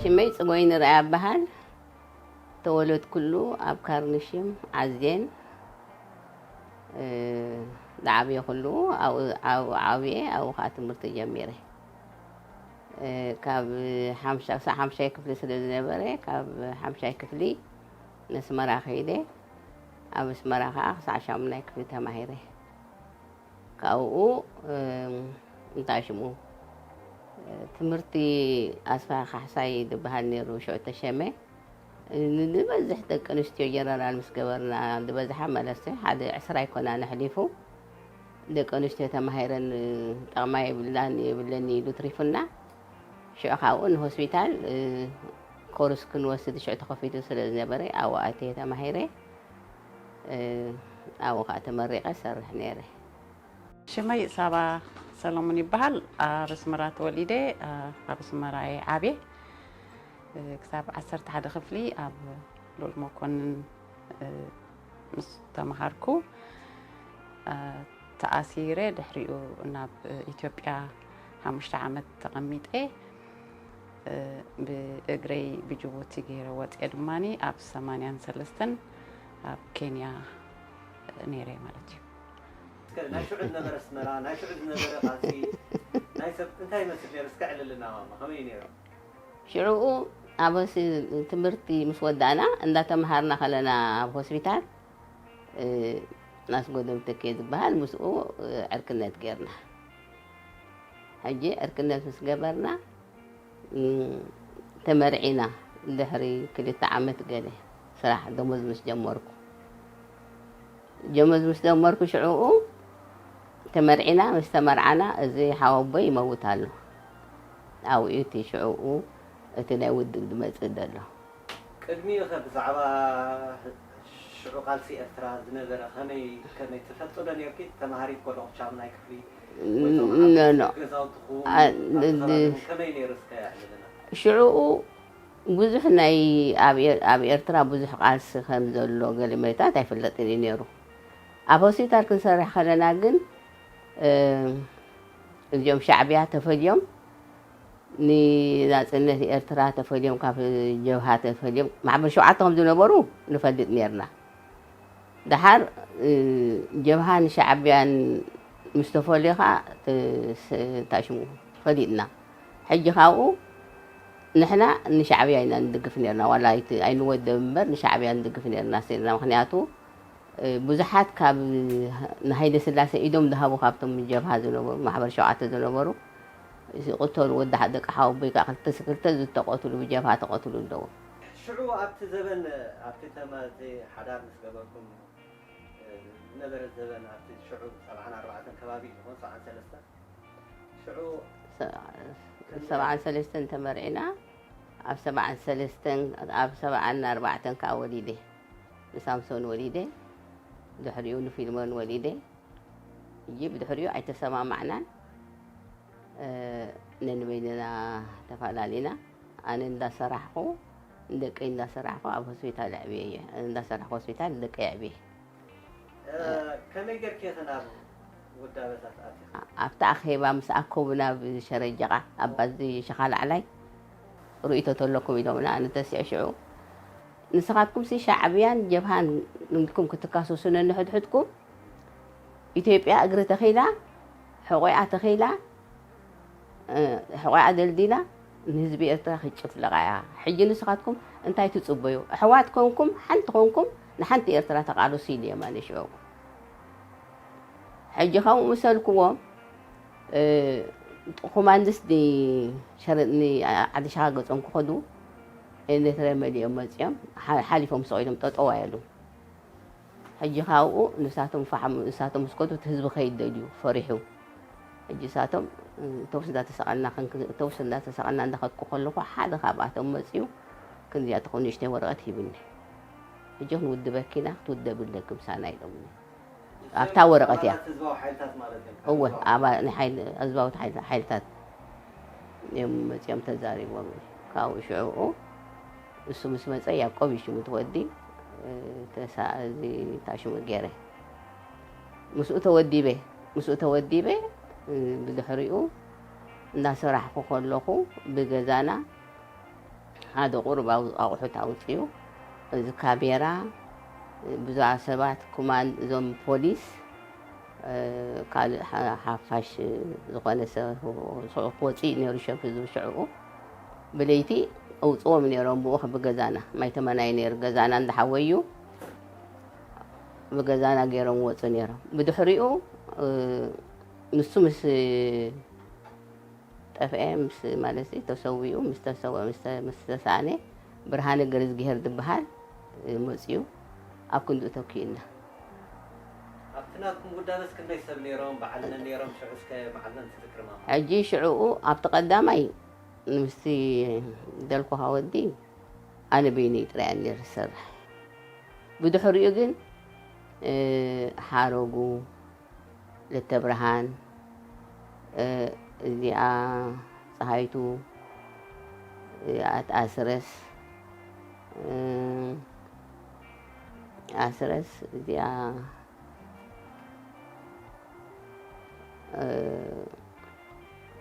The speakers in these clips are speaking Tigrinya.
ሽመይ ጽጎይ ንርኣያ እበሃል። ተወለድኩሉ ኣብ ካርንሽም ዓዜን፣ እ፣ ዝዓበየኩሉ ኣብኡ፣ ኣብኡ ዓብየ፣ ኣብኡ ከዓ ትምህርቲ ጀሚረ። እ፣ ካብ ሓምሻ-፣ ክሳብ ሓምሻይ ክፍሊ ስለ ዝነበረ፣ ካብ ሓምሻይ ክፍሊ ነስመራ ከይደ። ኣብ ኣስመራ ከዓ ክሳብ ሻሙናይ ክፍሊ ተማሂረ። ካብኡ፣ እ፣ እንታይ ሽሙ፣ እ፣ ትምህርቲ ኣስፋ ካሕሳይ ዝበሃል ነይሩ፣ ሽዑ ተሸመ። ን-፣ ንበዝሕ ደቂ ኣንስትዮ ጀነራል ምስ ገበርና፣ ዝበዝሓ መለሰ፣ ሓደ ዕስራ ኣይኮናን ኣሕሊፉ። ደቂ ኣንስትዮ ተማሂረን፣ እ፣ ጠቕማ የብላን፣ የብለኒ ኢሉ ትሪፉና። ሽዑ ካብኡ ንሆስፒታል፣ እ፣ ኮርስ ክንወስድ ሽዑ ተኸፊቱ ስለ ዝነበረ፣ ኣብኡ ኣትየ ተማሂረ። እ፣ ኣብኡ ከዓ ተመሪቐ ሰርሕ ነይረ። ሽመይ ሳባ ሰሎሞን ይበሃል። ኣብ ኣስመራ ተወሊደ፣ እ፣ ኣብ ኣስመራ እየ ዓብየ። እ፣ ክሳብ ዓሰርተ ሓደ ክፍሊ ኣብ ልኡል መኮንን፣ እ፣ ምስ ተምሃርኩ፣ እ፣ ተኣሲረ፣ ድሕሪኡ ናብ ኢትዮጵያ ሓሙሽተ ዓመት ተቐሚጠ፣ እ፣ ብእግረይ ብጅቡቲ ገይረ ወፅየ። ድማ ኣብ ሰማንያን ሰለስተን ኣብ ኬንያ ነይረ ማለት እዩ። እስከ ናይ ሽዑ ዝነበረ ኣስመራ፣ ናይ ሽዑ ዝነበረ ቃልሲ ናይ ሰብ እንታይ ይመስል ነይሩ? እስከ ዕልልና ማማ፣ ከመይ እዩ ነይሩ? ሽዑኡ ኣብ ሆስ-፣ ትምህርቲ ምስ ወዳእና፣ እንዳተምሃርና ከለና ኣብ ሆስፒታል፣ እ፣ ኣስጎዶም ተኬ ዝበሃል ምስኡ፣ እ፣ ዕርክነት ጌርና። ሕጂ ዕርክነት ምስ ገበርና፣ እ፣ ተመርዒና። ድሕሪ ክልተ ዓመት ገለ ስራሕ ደሞዝ ምስ ጀመርኩ፣ ደሞዝ ምስ ጀመርኩ ሽዑኡ ተመርዒና። ምስ ተመርዓና፣ እዚ ሓወቦይ ይመውት ኣሎ። ኣብኡ እቲ ሽዑኡ እቲ ናይ ውድብ ዝመጽእ ዘሎ። ቅድሚኡ ኸ ብዛዕባ ሽዑ ቃልሲ ኤርትራ ዝነበረ ኸመይ፣ ከመይ ትፈልጦ ዶ ነርኪ? ተማሃሪት ኮለኹ ሻሙናይ ክፍሊ ወይ ቶም ኖ፣ ኣብ ኖ። ገዛውትኹም፣ ኣ-፣ ኣብ ን-፣ ከባቢኹም ን-፣ ከመይ ነይሩ እስከ ኣዕልለና። ሽዑኡ ብዙሕ ናይ ኣብ ኤ-፣ ኣብ ኤርትራ ብዙሕ ቃልሲ ከም ዘሎ ገለ መታት ኣይፍለጥን እዩ ነይሩ። ኣብ ሆስፒታል ክንሰርሕ ከለና ግን፣ እ፣ እዚኦም ሻዕብያ ተፈልዮም፣ ንናጽነት ኤርትራ ተፈልዮም፣ ካብ ጀብሃ ተፈልዮም፣ ማሕበር ሸውዓተ ከም ዝነበሩ ንፈልጥ ነርና። ደሓር፣ እ፣ ጀብሃን ሻዕብያን ምስ ተፈልዩ ኸኣ፣ ተ-፣ ስ-፣ እንታይ ሽሙ፣ ፈሊጥና። ሕጂ ካብኡ ንሕና ንሻዕብያ ኢና ንድግፍ ነርና፣ ዋላ ኣይቲ-፣ ኣይንወደብ እምበር ንሻዕብያ ንድግፍ ነርና ስኢልና። ምኽንያቱ፣ እ፣ ብዙሓት ካብ ንሃይለ ስላሴ ኢዶም ዝሃቡ ካብቶም ጀብሃ ዝነበሩ፣ ማሕበር ሸውዓተ ዝነበሩ፣ ይቕተሉ። ወዲ ሓ-፣ ደቂ ሓወቦይ ከኣ ክልተ፣ ክልተ ዝተቐትሉ፣ ብጀብሃ ተቐትሉ ኣለዉ። ሽዑ ኣብቲ ዘበን፣ ኣብቲ ተማ-፣ እቲ ሓዳር ምስ ገበርኩም፣ እ፣ ዝነበረ ዘበን፣ ኣብቲ ሽዑ ሰብዓን ኣርባዕተን ከባቢ እዩ ዝኾን፣ ሰብዓን ሰለስተን። ሽዑ ሰ-፣ ሰብዓን ሰለስተን ተመርዒና፣ ኣብ ሰብዓን ሰለስተን፣ ኣብ ሰብዓን ኣርባዕተን ከኣ ወሊደ። ንሳምሶን ወሊደ፣ ድሕሪኡ ንፊልሞን ወሊደ። ሕጂ ብድሕሪኡ ኣይተሰማማዕናን፣ እ፣ ነንበይንና ተፈላለና። ኣነ እንዳሰራሕኹ፣ ንደቀይ እንዳሰራሕኹ ኣብ ሆስፒታል ኣዕብየ እየ። ኣነ እንዳሰራሕኹ ሆስፒታል ንደቀይ ኣዕብየ። እ፣ ከመይ ጌርኪ ኢኺ ናብ ውዳበታት ኣቲኺ? ኣብቲ ኣኼባ ምስ ኣከቡ ናብ ሸረጀቓ፣ ኣብ ባዚ ሸኻ ላዕላይ ርእይቶ ተለኩም ኢሎምና፣ ኣነ ተሲዐ ሽዑ። ንስኻትኩምሲ ሻዕብያን ጀብሃን ንድኩም ክትካሰሱ ነንሕድሕድኩም፣ ኢትዮጵያ እግሪ ተኺላ፣ ሕቆኣ ተኺላ፣ እ፣ ሕቆኣ ደልዲላ ንህዝቢ ኤርትራ ክትጭፍልቓ እያ። ሕጂ ንስኻትኩም እንታይ ትጽበዩ? ኣሕዋት ኮንኩም፣ ሓንቲ ኮንኩም፣ ንሓንቲ ኤርትራ ተቓለሱ ኢሉ የማነ ሽዑ። ሕጂ ከምኡ ምሰልክዎም፣ እ፣ ኮማንድስ ኒ-፣ ሸረ-፣ ኒ-፣ ዓዲ ሸኻ ገጾም ክኸዱ፣ ኤሌትረ መሊኦም መጺኦም፣ ሓ-፣ ሓሊፎም ስቕ ኢሎም ጠጠው ኣየሉ። ሕጂ ካብኡ ንሳቶም ፈሓም፣ ንሳቶም ምስ ከዱ፣ እቲ ህዝቢ ከይደልዩ ፈሪሑ። ሕጂ ንሳቶም፣ እ፣ ተኩሲ እንዳተሳቐልና ክንክ-፣ ተኩሲ እንዳተሳቐልና እንዳኸድኩ ከለኹ፣ ሓደ ካብኣቶም መጺኡ፣ "ክንዚኣ ትኹን ንእሽተይ ወረቐት ሂብኒ። ሕጂ ክንውድበኪ ኢና፣ ክትውደቢ ኣለኪ ምሳና" ኢሎምኒ። ኣብታ ወረቐት እያ። ኣባላት ህዝባዊ ሓይልታት ማለት እዮም። እወ፣ ህዝባዊ ኣባ-፣ ናይ ሓይል-፣ ህዝባዊ ሓይል-፣ ሓይልታት እዮም መጺኦም ተዛሪቦም። ካብኡ ሽዑኡ እሱ ምስ መጸ፣ ያዕቆብ እዩ ሽሙ፣ እቲ ወዲ፣ እ፣ ተሳ-፣ እዚ እንታይ ሽሙ ገይረ። ምስኡ ተወዲበ፣ ምስኡ ተወዲበ፣ እ፣ ብድሕሪኡ እንዳሰራሕኩ ከለኹ ብገዛና ሓደ ቁሩብ ኣው-፣ ኣቑሑት ኣውፅኡ። እዚ ካሜራ፣ ብዙሓት ሰባት፣ ኩማን-፣ እዞም ፖሊስ፣ እ፣ ካልእ ሓ-፣ ሓፋሽ ዝኾነ ሰብ ሽዑ ክወፅእ እዩ ነይሩ፣ ሸፍ ህዝቢ ሽዕኡ። ብለይቲ ኣውፅዎም ነይሮም፣ ብኡ ብገዛና፣ ማይ ተመናይ ነይሩ፣ ገዛና እንዳሓወዩ ብገዛና ገይሮም ወፁ ነይሮም። ብድሕሪኡ፣ እ፣ ንሱ ምስ ጠፍኤ፣ ምስ፣ ማለት፣ ተሰዊኡ፣ ምስ ተሰወ-፣ ምስ ተ-፣ ምስ ተሳእነ፣ ብርሃነ ገረዝግሄር ዝበሃል፣ እ፣ መፅዩ ኣብ ክንድኡ ተኪኡና። ኣብቲ ናትኩም ጉዳበስ ክንደይ ሰብ ነይሮም? በዓልመን ነይሮም? ሽዑ እስከ በዓልመን ትዝክርማ? ሕጂ ሽዕኡ ኣብቲ ቀዳማይ ምስቲ ደልኩኻ ወዲ ኣነ በይነይ ጥራይ እየ ነይረ ዝሰርሕ። ብድሕሪኡ ግን፣ እ፣ ሓረጉ፣ ለተብርሃን፣ እ፣ እዚኣ ፀሃይቱ፣ እ፣ ኣት-፣ ኣስረስ፣ እ፣ ኣስረስ፣ እዚኣ፣ እ፣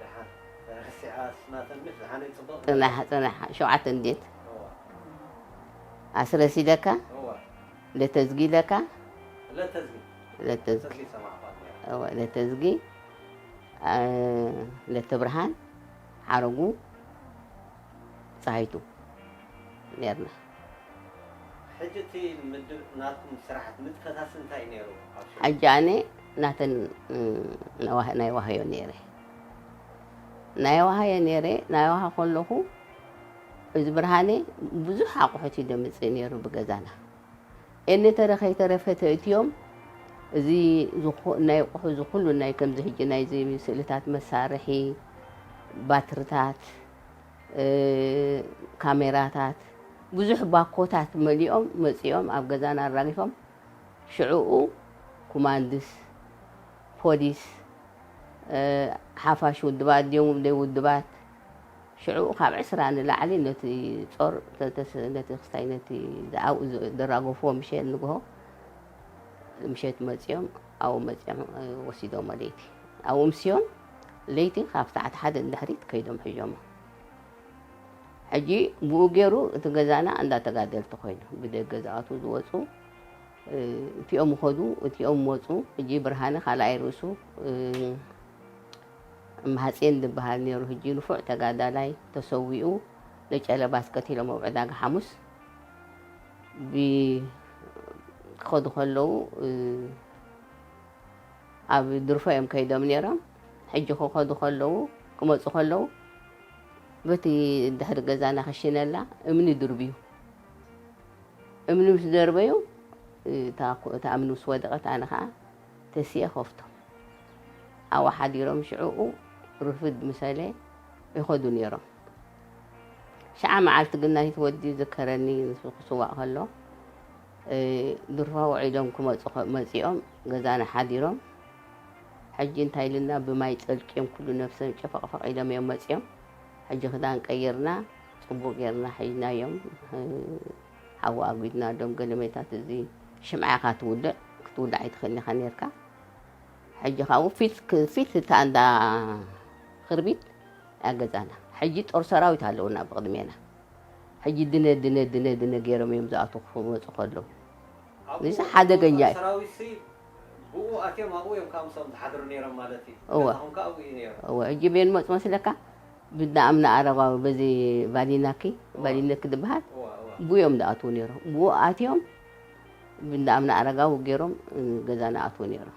ደሓን፣ ረሲዓ ስማተን ምሽ፣ ደሓነይ ጽቡቕ። ጽናሕ፣ ጽናሕ፣ ሸውዓተ እንዴት? እዋ። ኣስረስ ኢለካ? እዋ። ለተዝጊ ኢለካ? ለተዝጊ። ለተዝጊ። ለተዝጊ ሰማዕኳት ነይራ። እዋ፣ ለተዝጊ፣ አ፣ ለተብርሃን፣ ሓረጉ፣ ጸሃይቱ ነይርና። ሕጂ እቲ ምድብ ናትኩም ስራሓት ንጥፈታስ እንታይ እዩ ነይሩ? ኣብ ሽዑ? ሕጂ ኣነ ናተን፣ እ፣ ናይ ዋህ-፣ ናይ ዋህዮ ነይረ። ናይ ዋህዮ ነይረ፣ ናይ ዋሃ ከለኹ እዚ ብርሃነ ብዙሕ ኣቑሑት እዩ ደምፅእ ነይሩ ብገዛና። ኤነ ተረ ከይተረፈ ተእትዮም፣ እዚ ዝኾ-፣ ናይ ኣቑሑ፣ እዚ ኩሉ ናይ ከምዚ ሕጂ ናይዚ ስእልታት መሳርሒ፣ ባትርታት፣ እ፣ ካሜራታት፣ ብዙሕ ባኮታት መሊኦም መጺኦም ኣብ ገዛና ኣራጊፎም። ሽዕኡ ኩማንድስ፣ ፖሊስ፣ እ፣ ሓፋሽ ውድባት ድዮም ደይ ውድባት፣ ሽዕኡ ካብ ዕስራ ንላዕሊ ነቲ ጾር ተ-፣ ተስ-፣ ነቲ ክስታይ ነቲ ዝኣው-፣ ዝ-፣ ዘራገፍዎ ምሸት ንግሆ፣ ምሸት መጺኦም ኣብኡ መጺኦም፣ እ፣ ወሲዶሞ ለይቲ። ኣብኡ ምስዮም ለይቲ ካብ ሰዓት ሓደ ንድሕሪት ከይዶም ሒዞሞ። ሕጂ ብኡ ገይሩ እቲ ገዛና እንዳ ተጋደልቲ ኮይኑ፣ ብደገ ዝኣትዉ ዝወጹ፣ እ፣ እቲኦም ይኸዱ፣ እቲኦም ይመጹ። ሕጂ ብርሃነ ካልኣይ ርእሱ፣ እ፣ እምሃጼን ዝበሃል ነይሩ። ሕጂ ንፉዕ ተጋዳላይ ተሰዊኡ፣ ለጨለባስ ቀቲሎም ኣብ ዕዳጋ ሓሙስ ብ-፣ ክኸዱ ከለዉ፣ እ፣ ኣብ ድርፎ እዮም ከይዶም ነይሮም። ሕጂ ክኸዱ ከለዉ፣ ክመጹ ከለዉ፣ በቲ ድሕሪ ገዛና ክሽነላ እምኒ ድርብዩ። እምኒ ምስ ደርበዩ፣ እታ ኮ-፣ እታ እምኒ ምስ ወደቐት፣ ኣነ ኸዓ ተሲኤ ከፍቶም። ኣብኡ ሓዲሮም ሽዕኡ ርፍድ ምሰለ ይኸዱ ነይሮም። ሸዓ መዓልቲ ግን ናይቲ ወዲ ይዝከረኒ፣ ንሱ ክስዋእ ከሎ፣ እ፣ ድርፋ ውዒሎም ክመጹ ከ-፣ መጺኦም ገዛና ሓዲሮም። ሕጂ እንታይ ኢልና፣ ብማይ ጸልቅዮም ኩሉ ነብሰም ጨፈቕፈቕ ኢሎም እዮም መጺኦም። ሕጂ ክዳን ቀይርና፣ ጽቡቕ ጌርና ሒዝናዮም። እ፣ ሓዊ ኣጒድናሎም። ገለመታት እዚ ሽምዓ ኢኻ ትውልዕ፣ ክትውልዕ ኣይትኽእልን ኢኻ ኔርካ። ሕጂ ካብኡ ፊት ክ-፣ ፊት እታ እንዳ ክርቢት እያ ገዛና። ሕጂ ጦር ሰራዊት ኣለውና ብቕድሜና። ሕጂ ድነ፣ ድነ፣ ድነ፣ ድነ ገይሮም እዮም ዝኣትዉ ክመጹ ከለዉ። ኣብኡ፣ ንሱ ሓደገኛ እዩ። ሰራዊትሲ ብኡ ኣትዮም ኣብኡ እዮም ካብ ምሶም ዝሓድሩ ነይሮም ማለት እዩ። እወ። ገዛኹም ከኣ ኣብኡ እዩ ነይሩ። እወ፣ ሕጂ በየን መጹ መስለካ? ብእንዳ ኣምና ኣረጋዊ በዚ ቫሊናኪ፣ እወ። ቫሊነኪ ዝበሃል፣ እወ፣ እወ። ብኡ እዮም ዝኣትዉ ነይሮም። ብኡ ኣትዮም ብእንዳ ኣምና ኣረጋዊ ገይሮም፣ እ፣ ገዛና ኣትዉ ነይሮም።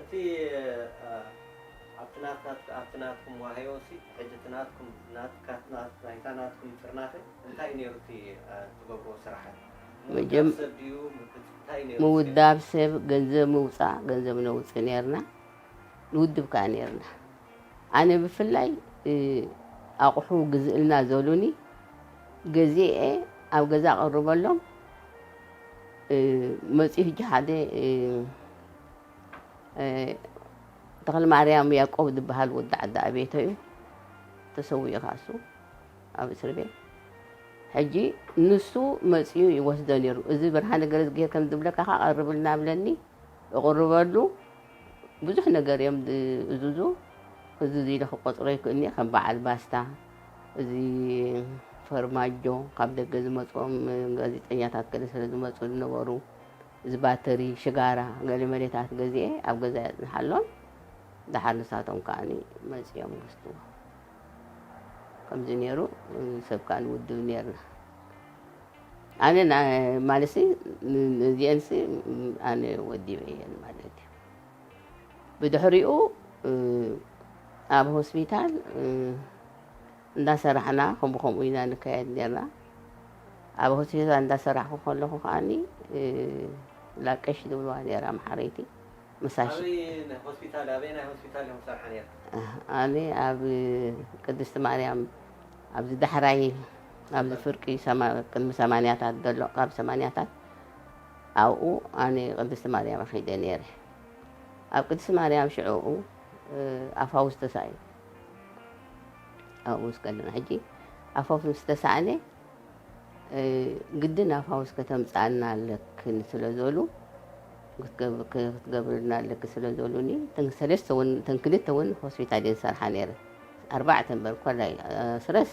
እቲ፣ እ፣ ኣብቲ ናት-፣ ናት-፣ ኣብቲ ናትኩም ዋህዮሲ፣ ሕጂ እቲ ናትኩም፣ ናትካ፣ ናት-፣ ናይታ ናትኩም ጥርናፈ እንታይ እዩ ነይሩ እቲ፣ እ፣ ትገብርዎ ስራሓት? መጀም-፣ ምውዳብ ሰብ ድዩ? ምውዳብ ሰብ፣ ገንዘብ ምውጻእ፣ ገንዘብ ነውጽእ ነይርና። ንውድብ ከኣ ነይርና። ኣነ ብፍላይ፣ እ፣ ኣቑሑ ግዝእልና ዘሉኒ፣ ገዚኤ ኣብ ገዛ ኣቕርበሎም። እ፣ መጺኡ ሕጂ ሓደ፣ እ፣ እ፣ ተኽለማርያም ያዕቆብ ዝበሃል ወዲ ዓዲ ኣቤቶ እዩ። ተሰዊኡ ከኣ እሱ ኣብ እስሪ ቤት። ሕጂ ንሱ መጺኡ ይወስዶ ነይሩ። እዚ ብርሃነ ገረዝግሄር ከም ዝብለካ ከኣ ቀርብልና ብለኒ። እቕርበሉ። ብዙሕ ነገር እዮም ዝእዝዙ። እዚ ኢለ ክቆፅሮ ይክእልኒ። ከም በዓል ባስታ፣ እዚ ፈርማጆ፣ ካብ ደገ ዝመፅኦም ጋዜጠኛታት ገለ ስለ ዝመፁ ዝነበሩ፣ እዚ ባተሪ ሽጋራ ገለ መሌታት ገዚኤ ኣብ ገዛ የፅንሓሎም። ደሓር ንሳቶም ከዓኒ መፂኦም ገዝትዎ። ከምዚ ነይሩ። ሰብ ከዓ ንውድብ ነርና። ኣነ ማለሲ እዚአንሲ ኣነ ወዲበ እየን ማለት እዩ። ብድሕሪኡ ኣብ ሆስፒታል እንዳሰራሕና ከምኡ ከምኡ ኢና ንካየድ ነርና። ኣብ ሆስፒታል እንዳሰራሕኩ ከለኹ ከዓኒ ላቀሽ ዝብልዋ ነራ መሓረይቲ ምሳሽ ኣበይ ሆስፒታል ኣበይ ናይ ሆስፒታል እዮም ሰርሓ ነር ኣነ ኣብ ቅድስቲ ማርያም ኣብዚ ዳሕራይ ኣብዚ ፍርቂ ቅድሚ ሰማንያታት ዘሎ ካብ ሰማንያታት ኣብኡ ኣነ ቅድስቲ ማርያም ኸይደ ነረ። ኣብ ቅድስቲ ማርያም ሽዕኡ ኣፋውስ ተሳእዩ ኣብኡ ምስ ከለና ሕጂ ኣፋውስ ምስ ተሳእነ ግድን ኣፋውስ ከተምፅኣልና ኣለክን ስለ ዝበሉ ክትገብርልና ኣለክ ስለ ዝበሉኒ እተን ሰለስተ እውን እተን ክልተ እውን ሆስፒታል እየን ዝሰርሓ ነይረን። ኣርባዕተ እምበር ኮላይ ስረስ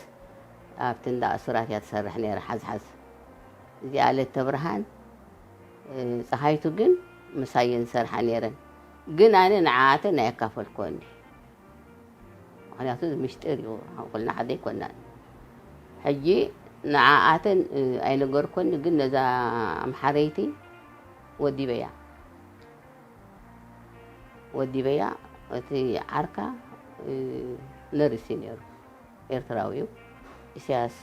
ኣብቲ እንዳ እሱራት እያ ትሰርሕ ነይራ ሓዝሓዝ። እዚኣ ለተብርሃን ፀሃይቱ ግን ምሳየን ዝሰርሓ ነይረን። ግን ኣነ ንዓኣተን ኣይኣካፈልክወን። ምኽንያቱ እዚ ምሽጢር እዩ፣ ኩልና ሓደ ኣይኮናን። ሕጂ ንዓኣተን ኣይነገርኮኒ፣ ግን ነዛ ኣምሓረይቲ ወዲበያ ወዲበያ እቲ ዓርካ ነርሲ ነይሩ፣ ኤርትራዊ እዩ። ኢሳያስ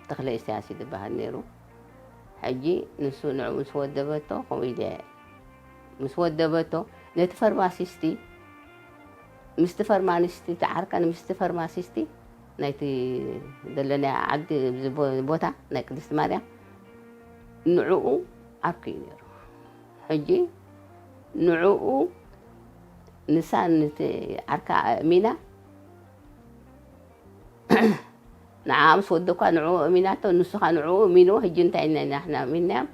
ተኽለ ኢሳያስ እዩ ዝበሃል ነይሩ። ሕጂ ንሱ ንዕኡ ምስ ወደበቶ ከምኡ ኢለ ምስ ወደበቶ ነቲ ፈርማሲስቲ ምስቲ ፈርማሲስቲ ተዓርቀን ምስቲ ፈርማሲስቲ ናይቲ ዘለናዮ ዓዲ ኣብዚ ቦ- ቦታ ናይ ቅድስቲ ማርያም ንዕኡ ዓርኩ እዩ ነይሩ። ሕጂ ንዕኡ ንሳ ነቲ ዓርካ ኣእሚና ንዓ ምስ ወደኳ ንዕኡ እሚናቶ ንሱኻ ንዕኡ እሚንዎ ሕጂ እንታይ ኢና ኢና ንሕና እሚንናዮም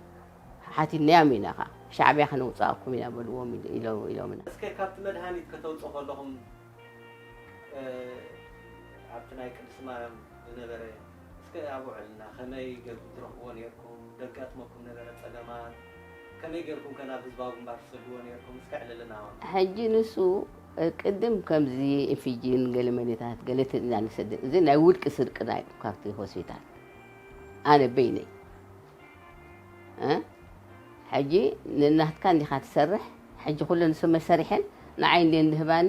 ሓቲትናዮም ኢና ኸዓ ሻዕብያ ከነውፅኣኩም ኢና በልዎም ኢሎ- ኢሎምና። እስከ ካብቲ መድሃኒት ከተውፅኦ ከለኹም እ፣ ኣብቲ ናይ ቅድስቲ ማርያም ዝነበረ እስከ ኣብኡ ዕልና ከመይ ጌርኩም ትረኽብዎ ነርኩም? ደጋጥመኩም ነበረ ጸገማት? ከመይ ጌርኩም ከ ናብ ህዝባዊ ግንባር ትሰድዎ ነርኩም? እስከ ዕልልና ኣዋም። ሕጂ ንሱ እ፣ ቅድም ከምዚ ኢንፊጂን ገለ መሌታት ገለ ትእዛዝ ንሰድድ እዚ ናይ ውልቂ ስርቂ ናይ ካብቲ ሆስፒታል ኣነ በይነይ እ፣ ሕጂ ንናትካ እንዲኻ ትሰርሕ ሕጂ ኩለን ስመ ሰሪሐን ንዓይ እንድየን ድህባኒ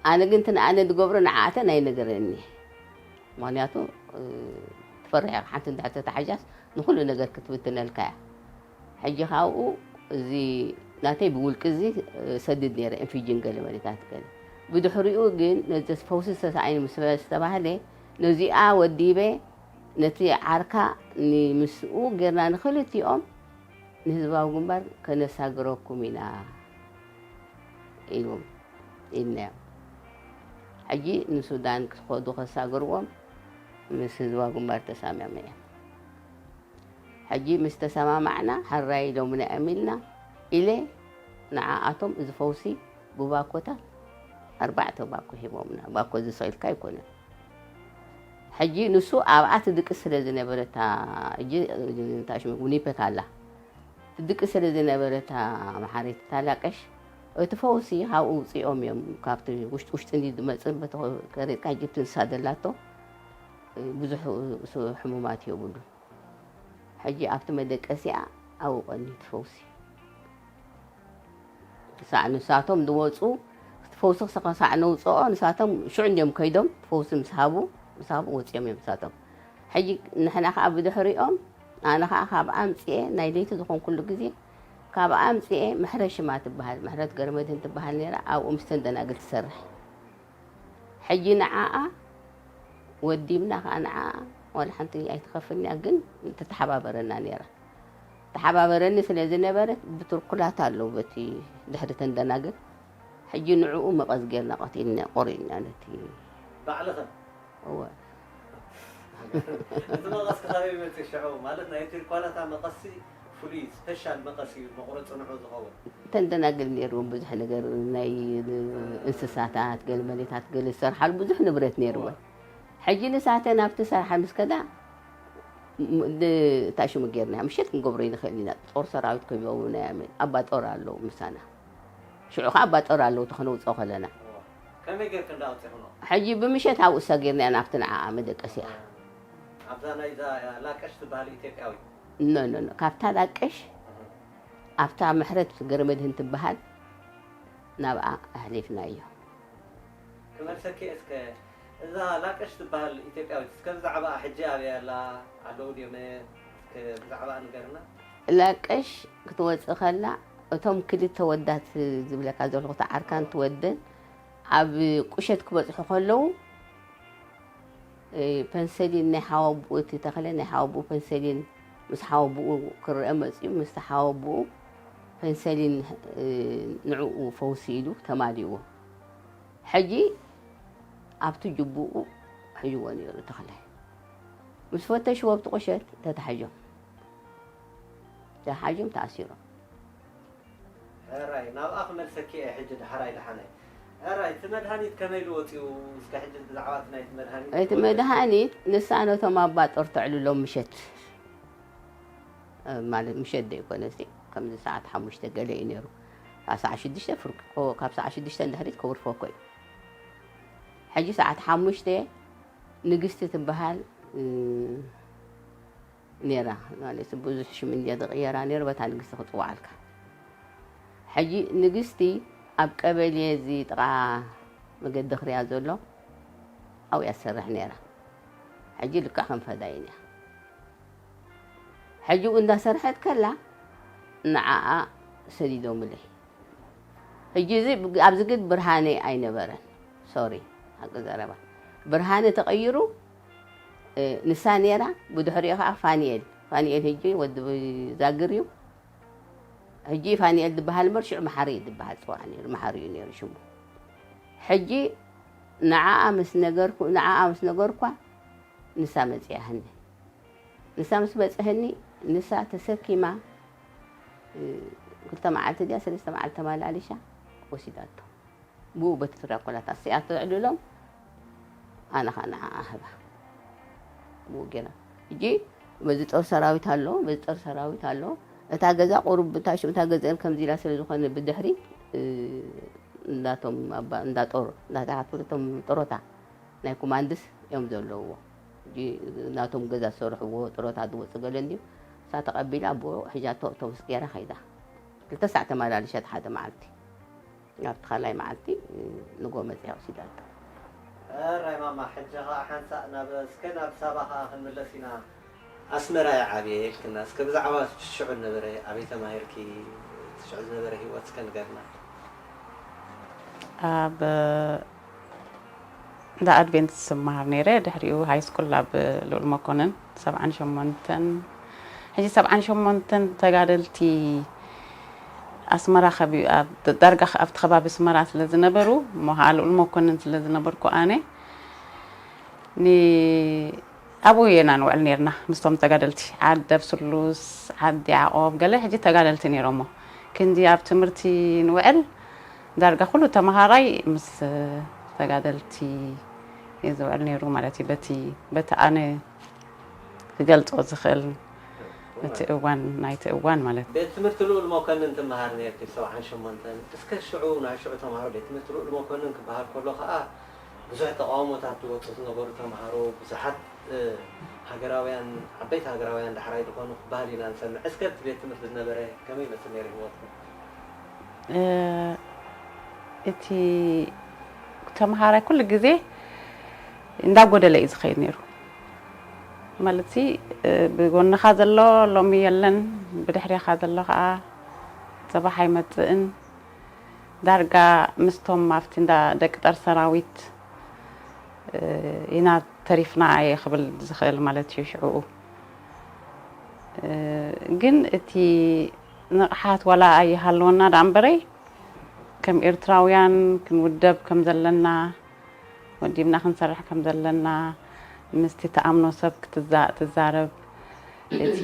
ኣነ ግን እቲ ንኣነ ዝገብሮ ንዓኣተን ኣይነገረኒ። ምኽንያቱ ትፈርሕ ኢኻ ሓንቲ እንድሕር ተተሓሒዛስ ንኹሉ ነገር ክትብትነልካ እያ። ሕጂ ካብኡ እዚ ናተይ ብውልቂ እዚ ሰድድ ነይረ ኢንፊጅን ገለ መሪታት ገለ ብድሕሪኡ ግን ነዚ ፈውሲ ዝተሳእኒ ምስ ዝተባህለ ነዚኣ ወዲበ ነቲ ዓርካ ንምስኡ ጌርና ንክልቲኦም ንህዝባዊ ግንባር ከነሳግረኩም ኢና ኢሎም ኢልናዮም። ሕጂ ንሱዳን ክኸዱ ከሳግርዎም ምስ ህዝባዊ ግንባር ተሳሚዕና ኢና። ሕጂ ምስ ተሰማማዕና ሕራይ ኢሎምና እዮም ኢልና ኢለ ንዓኣቶም እዚ ፈውሲ ብባኮታት ኣርባዕተ ባኮ ሂቦምና። ባኮ እዚ ስቕ ኢልካ ኣይኮነን። ሕጂ ንሱ ኣብኣ ትድቅስ ስለ ዝነበረ እታ ሕጂ እንታይ ሽሙ ዊኒፔክ ኣላ ትድቅስ ስለ ዝነበረ እታ መሓሪት እታ ላቀሽ እቲ ፈውሲ ካብኡ ውፅኦም እዮም ካብቲ ውሽጢ ውሽጢ እንዲ ዝመፅእ በቲ ከሬጥካ ጅብቲ ንሳ ደላቶ ብዙሕ ሕሙማት የብሉ። ሕጂ ኣብቲ መደቀሲኣ ኣብኡ ቀኒ ትፈውሲ ክሳዕ ንሳቶም ዝወፁ እቲ ፈውሲ ክሳዕ ነውፅኦ ንሳቶም ሽዑ እንዲዮም ከይዶም ፈውሲ ምስ ሃቡ ምስ ሃቡ ወፂኦም እዮም ንሳቶም። ሕጂ ንሕና ከዓ ብድሕሪኦም ኣነ ከዓ ካብ ኣምፅኤ ናይ ለይቲ ዝኾንኩሉ ግዜ ካብ ኣምፅኤ ምሕረት ሽማ ትበሃል ምሕረት ገረመድህን ትበሃል ነይራ ኣብኡ ምስተን ደናግል ትሰርሕ። ሕጂ ንዓኣ ወዲብና ከዓ ንዓኣ ዋላ ሓንቲ ኣይትኸፍልንያ ግን ትተሓባበረና ነይራ። ተሓባበረኒ ስለ ዝነበረት ብትርኩላት ኣለዉ በቲ ድሕሪ ተን ደናግል ሕጂ ንዕኡ መቐዝ ጌርና ቀቲልና ቆሪዕና ነቲ ባዕልኽን እወ እቲ መቐስ ክሳበይ መፅእ ሽዑ ማለት ናይ ትርኳላታ መቐሲ ፍሉይ ስፔሻል መቐስ እዩ መቑረፂ ንዑ ዝኸውን። እተን ደናግል ነይርወን ብዙሕ ነገር ናይ እንስሳታት ገለ መሌታት ገለ ዝሰርሓሉ ብዙሕ ንብረት ነይርወን። ሕጂ ንሳተን ኣብቲ ስራሕ ምስ ከዳ እንታይ ሽሙ ጌርና ምሸት ክንገብሮ ይንኽእል ኢና። ጦር ሰራዊት ከቢቦምና እዮም። ኣባ ጦር ኣለዉ ምሳና። ሽዑ ከዓ ኣባ ጦር ኣለዉ ተኽነውፅኦ ከለና ከመይ ጌርክ እንዳወፂኹኖ? ሕጂ ብምሸት ኣብኡ ሰጊርና ኢና ኣብቲ ንዓኣ መደቀሲያ። ኣብዛ ናይዛ ላቀሽ ትበሃል ኢትዮጵያዊት ኖ ኖ ኖ ካብታ ላቀሽ ኣብታ ምሕረት ገረመድህን ትበሃል ናብኣ ኣሕሊፍናዮ። ክመልሰኪ እስከ እዛ ላቀሽ ትበሃል ኢትዮጵያዊት እስከ ብዛዕባ ሕጂ ኣበይ ኣላ ኣለዉ ድዮም እስከ ብዛዕባ ንገርና። ላቀሽ ክትወፅእ ከላ እቶም ክልተ ወዳት ዝብለካ ዘለኹ ዓርካን ትወደን ኣብ ቁሸት ክበፅሑ ከለዉ እ፣ ፐንሰሊን ናይ ሓወብኡ እቲ ተኽለ ናይ ሓወብኡ ፐንሰሊን ምስ ሓወብኡ ክረአ መፅዩ ምስቲ ሓወብኡ ፐንሰሊን እ፣ ንዕኡ ፈውሲ ኢሉ ተማሊእዎ። ሕጂ ኣብቲ ጅቡኡ ሒዝዎ ነይሩ ተኽለ። ምስ ፈተሽዎ ኣብቲ ቁሸት ተታሒዞም ተታሒዞም ተኣሲሮም። ሕራይ ናብኣ ክመልሰኪ እየ ሕጂ ዳሕራይ ደሓናይ። ሕራይ እቲ መድሃኒት ከመይ ኢሉ ወፂኡ? እስከ ሕጂ ብዛዕባ እቲ ናይቲ መድሃኒት እቲ መድሃኒት ንሳ ነቶም ኣባ ጦር ተዕልሎም ምሸት እ፣ ማለት ምሸት ዶ ይኮነ እስቲ ከምዚ ሰዓት ሓሙሽተ ገለ እዩ ነይሩ። ካብ ሰዓት ሽዱሽተ ፍርቂ ኮ- ካብ ሰዓት ሽዱሽተ ንድሕሪት ከውርፎ እኮ እዩ። ሕጂ ሰዓት ሓሙሽተ ንግስቲ ትበሃል እ፣ ነይራ ማለት ብዙሕ ሽም እንድያ ዝቕየራ ነይሩ በታ ንግስቲ ክፅዋዓልካ። ሕጂ ንግስቲ ኣብ ቀበሌ እዚ ጥቓ መገዲ ክርያ ዘሎ ኣብኡ እያ ትሰርሕ ነይራ። ሕጂ ልክዕ ከም ፈዳይን እያ። ሕጂ እንዳሰርሐት ከላ ንዓኣ ሰዲዶምለይ። ሕጂ እዚ ኣብዚ ግን ብርሃነ ኣይነበረን። ሶሪ ሓቂ ዘረባ ብርሃነ ተቐይሩ እ፣ ንሳ ነይራ። ብድሕሪኡ ከዓ ፋኒኤል ፋኒኤል ሕጂ ወዲ ዛግር እዩ። ሕጂ ፋኒኤል ዝበሃል እምበር ሽዑ መሓሪ እዩ ዝበሃል ፅዋዕ ነይሩ። መሓሪ እዩ ነይሩ ሽሙ። ሕጂ ንዓኣ ምስ ነገርኩ ንዓኣ ምስ ነገርኳ ንሳ መፅያህኒ። ንሳ ምስ በፅሐኒ ንሳ ተሰኪማ እ፣ ክልተ መዓልቲ ድያ ሰለስተ መዓልቲ ተመላሊሻ ወሲዳቶ። ብኡ በቲ ትራኮላት ኣስያቶ ተዕልሎም ኣነ ኸዓ ንዓኣ ህባ ብኡ ገይራ። ሕጂ በዚ ጦር ሰራዊት ኣሎ በዚ ጦር ሰራዊት ኣሎ። እታ ገዛ ቁሩብ ብታሽም እታ ገዛን ከምዚ ኢላ ስለ ዝኾነ ብድሕሪ እ፣ እንዳቶም ኣባ- እንዳ ጦር እንዳታሓት እቶም ጥሮታ ናይ ኮማንድስ እዮም ዘለውዎ። ሕጂ ናቶም ገዛ ዝሰርሕዎ ጥሮታ ዝወፅ ገለ እንድዩ እሳ ተቐቢላ ብኡ ሕጃቶ ኣውቶቡስ ገይራ ከይዳ። ክልተ ሳዕ ተመላሊሻት ሓደ መዓልቲ ኣብቲ ካልኣይ መዓልቲ ንጎ መፅያ ወሲዳቶ። ሕራይ ማማ ሕጂ ከዓ ሓንሳእ ናብ እስከ ናብ ሳባ ከዓ ክንምለስ ኢና። ኣስመራ እየ ዓብየ ኢልክና እስከ ብዛዕባ ሽዑ ዝነበረ ኣበይ ተማሂርኪ እቲ ሽዑ ዝነበረ ሂወት እስከ ንገርና። ኣብ እንዳ ኣድቬንትስ እመሃር ነይረ። ድሕሪኡ ሃይ ስኩል ኣብ ልኡል መኮንን ሰብዓን ሸሞንተን ሕጂ ሰብዓን ሸሞንተን ተጋደልቲ ኣስመራ ከቢቡ ኣብ ዳርጋ ኣብቲ ከባቢ ኣስመራ ስለ ዝነበሩ እሞ ከዓ ልኡል መኮንን ስለ ዝነበርኩ ኣነ ን ኣብኡ ኢና ንውዕል ነርና ምስቶም ተጋደልቲ ዓዲ ደብስሉስ ዓዲ ያዕቆብ ገለ ሕጂ ተጋደልቲ ነይሮሞ ክንዲ ኣብ ትምህርቲ ንውዕል ዳርጋ ኩሉ ተመሃራይ ምስ ተጋደልቲ እዩ ዝውዕል ነይሩ ማለት እዩ። በቲ በቲ ኣነ ክገልጾ ዝኽእል እቲ እዋን ናይቲ እዋን ማለት እዩ። ቤት ትምህርቲ ልኡል መኮንን ትመሃር ነርኪ ብ ሰብዓን ሸሞንተን እስከ ሽዑ ናይ ሽዑ ተምሃሮ ቤት ትምህርቲ ልኡል መኮንን ክበሃል ከሎ ከዓ ብዙሕ ተቃውሞታት ዝወፁ ዝነበሩ ተምሃሮ ብዙሓት ሃገራውያን ዓበይቲ ሃገራውያን ዳሕራይ ዝኾኑ ክበሃል ኢና ንሰምዕ። እስከ እቲ ቤት ትምህርቲ ዝነበረ ከመይ ይመስል ነይሩ ህይወትኩም? እቲ ተምሃራይ ኩሉ ግዜ እንዳጎደለ እዩ ዝኸይድ ነይሩ። ማለት ብጎንኻ ዘሎ ሎሚ የለን፣ ብድሕሬኻ ዘሎ ከዓ ፅባሕ ኣይመፅእን። ዳርጋ ምስቶም ኣብቲ እንዳ ደቂ ጦር ሰራዊት ኢና ተሪፍና እየ ክብል ዝኽእል ማለት እዩ። ሽዕኡ ግን እቲ ንቕሓት ዋላ ኣይሃለወና ደኣ እምበረይ ከም ኤርትራውያን ክንውደብ ከም ዘለና ወዲብና ክንሰርሕ ከም ዘለና ምስቲ ተኣምኖ ሰብ ክትዛእ ትዛረብ እቲ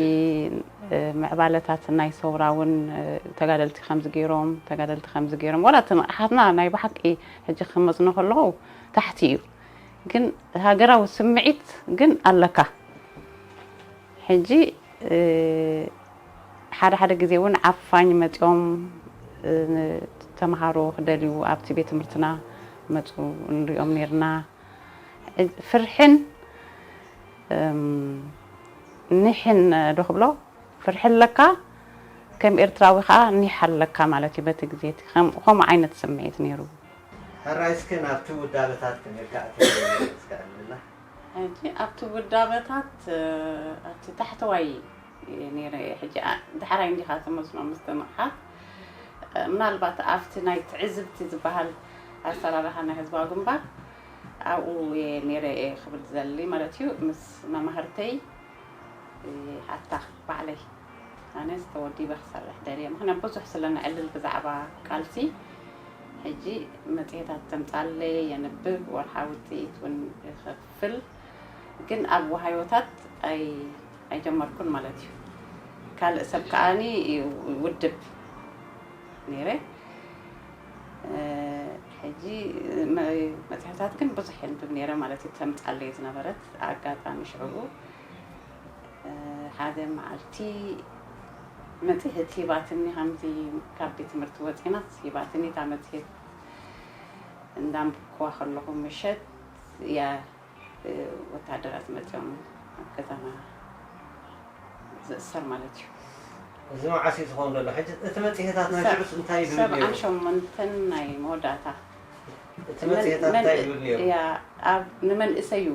ምዕባለታት ናይ ሰውራ እውን ተጋደልቲ ከምዚ ገይሮም፣ ተጋደልቲ ከምዚ ገይሮም፣ ዋላ እቲ ንቕሓትና ናይ ብሓቂ ሕጂ ክመዝኖ ከለኹ ታሕቲ እዩ። ግን ሃገራዊ ስምዒት ግን ኣለካ። ሕጂ ሓደ ሓደ ግዜ እውን ዓፋኝ መፂኦም ተምሃሮ ክደልዩ ኣብቲ ቤት ትምህርትና መፁ ንሪኦም ነርና። ፍርሕን ኒሕን ዶ ክብሎ፣ ፍርሒ ኣለካ፣ ከም ኤርትራዊ ከዓ ኒሕ ኣለካ ማለት እዩ። በቲ ግዜ እቲ ከም- ከምኡ ዓይነት ስምዒት ነይሩ። ሕራይ እስከ ናብቲ ውዳበታት ክንርካዕ እስከ ዕልልና። ሕጂ ኣብቲ ውዳበታት ኣብቲ ታሕተዋይ ነይረ። ሕጂ ዳሕራይ እንዲኻ ትመስሎ ምስትንቕሓት። ምናልባት ኣብቲ ናይ ትዕዝብቲ ዝበሃል ኣሰራርሓ ናይ ህዝባዊ ግንባር ኣብኡ እየ ነይረ እየ ክብል ዘሊ ማለት እዩ። ምስ መማህርተይ ሓታ ባዕለይ ኣነስ ተወዲበ ክሰርሕ ደልየ። ምክንያት ብዙሕ ስለ ንዕልል ብዛዕባ ቃልሲ። ሕጂ መፅሄታት ተምፃለይ የንብብ፣ ወርሓዊ ውፅኢት እውን ይኸፍል። ግን ኣብ ወሃዮታት ኣይጀመርኩን ማለት እዩ። ካልእ ሰብ ከዓኒ ውድብ ነይረ። ሕጂ መፅሄታት ግን ብዙሕ የንብብ ነይረ ማለት እዩ። ተምፃለይ ዝነበረት ኣጋጣሚ ሽዕኡ ሓደ መዓልቲ መፅሄት ሂባትኒ። ከምዚ ካብ ቤት ትምህርቲ ወፂናስ ሂባትኒ እታ መፅሄት። እንዳንብብክዋ ከለኹ ምሸት እያ ወታደራት መፅኦም ኣብ ገዛና ዝእሰር ማለት እዩ። እዚ መዓስ እዩ ዝኸውን ዘሎ? ሕጂ እቲ መፅሄታት ናይ ሽዑስ እንታይ ይብል ነይሩ? ሸሞንተን ናይ መወዳእታ እቲ መፅሄታት እንታይ ይብል ነይሩ? ንመንእሰይ እዩ።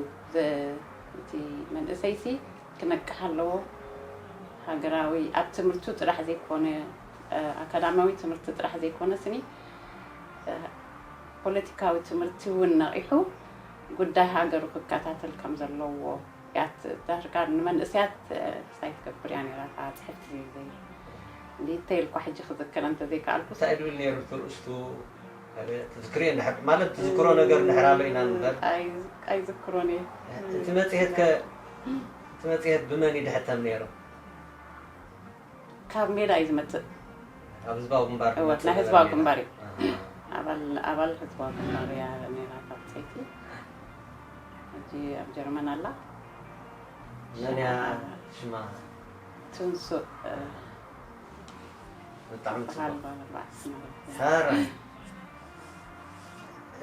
እቲ መንእሰይ ሲ ክነቅሕ ኣለዎ። ሃገራዊ ኣብ ትምህርቱ ጥራሕ ዘይኮነ፣ ኣካዳሚያዊ ትምህርቲ ጥራሕ ዘይኮነ ስኒ ፖለቲካዊ ትምህርቲ እውን ነቒሑ ጉዳይ ሃገሩ ክከታተል ከም ዘለዎ እያ። ዳርጋ ንመንእሰያት ክስታይ ትገብር እያ ነይራ እታ ፅሕፍቲ። ዘይተይልኳ ሕጂ ክዝክረ እንተዘይከኣልኩ። እንታይ ድብል ነይሩ ትርእስቱ? ትዝክርዮ እንድሕር ማለት ትዝክሮ ነገር እንድሕር ኣሎ ኢና ንበር። ኣይዝክሮን እየ። እቲ መፅሄት ከ እቲ መፅሄት ብመን እዩ ድሕተም ነይሩ? ካብ ሜዳ እዩ ዝመፅእ። ኣብ ህዝባዊ ግንባር እወት ናይ ህዝባዊ ግንባር እዩ። ኣባል ኣባል ህዝባዊ ግንባር እያ ነይራ ካብ ፀይቲ። ሕጂ ኣብ ጀርመን ኣላ። መን እያ ሽማ? ትንሱእ ብጣዕሚ ትበሃል ፅቡቅ። ጓል ኣርባዕተ ስነ ማለት እያ። ሰራይ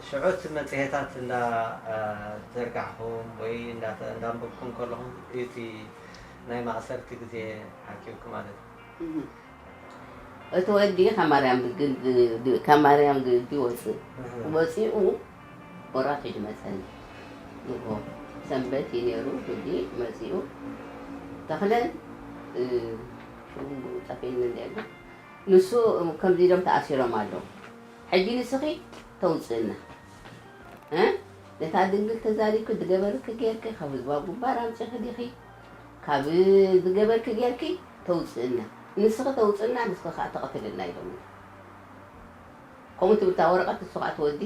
ሽዑ እቲ መፅሄታት እንዳ ዘርጋሕኹም ወይ እንዳንበብኩም ከለኹም እቲ ናይ ማእሰርቲ ግዜ ሓኪምኩ ማለት እዩ። እህ። እቲ ወዲ ካብ ማርያም ግቢ ወፅእ ወፂኡ ወራት እዩ ዝመፀኒ። ንግሆ ሰንበት እዩ ነይሩ። ሕጂ መፂኡ ተኽለ ሽሙ ጠፊእኒ እንዲያ ግን ንሱ ከምዚ ኢሎም ተኣሲሮም ኣለዉ። ሕጂ ንስኺ ተውፅእና እ ነታ ድንግል ተዛሪብኪ ዝገበርኪ ጌርኪ ካብ ህዝባዊ ግንባር ኣምፂኺ ዲኺ ካብ ዝገበርኪ ጌርኪ ተውፅእና ንስኺ ተውፅእና ንስኺ ከዓ ተቐትልና ኢሎምኒ። ከምኡ ትብል እታ ወረቐት ንሱ ከዓ ትወዲ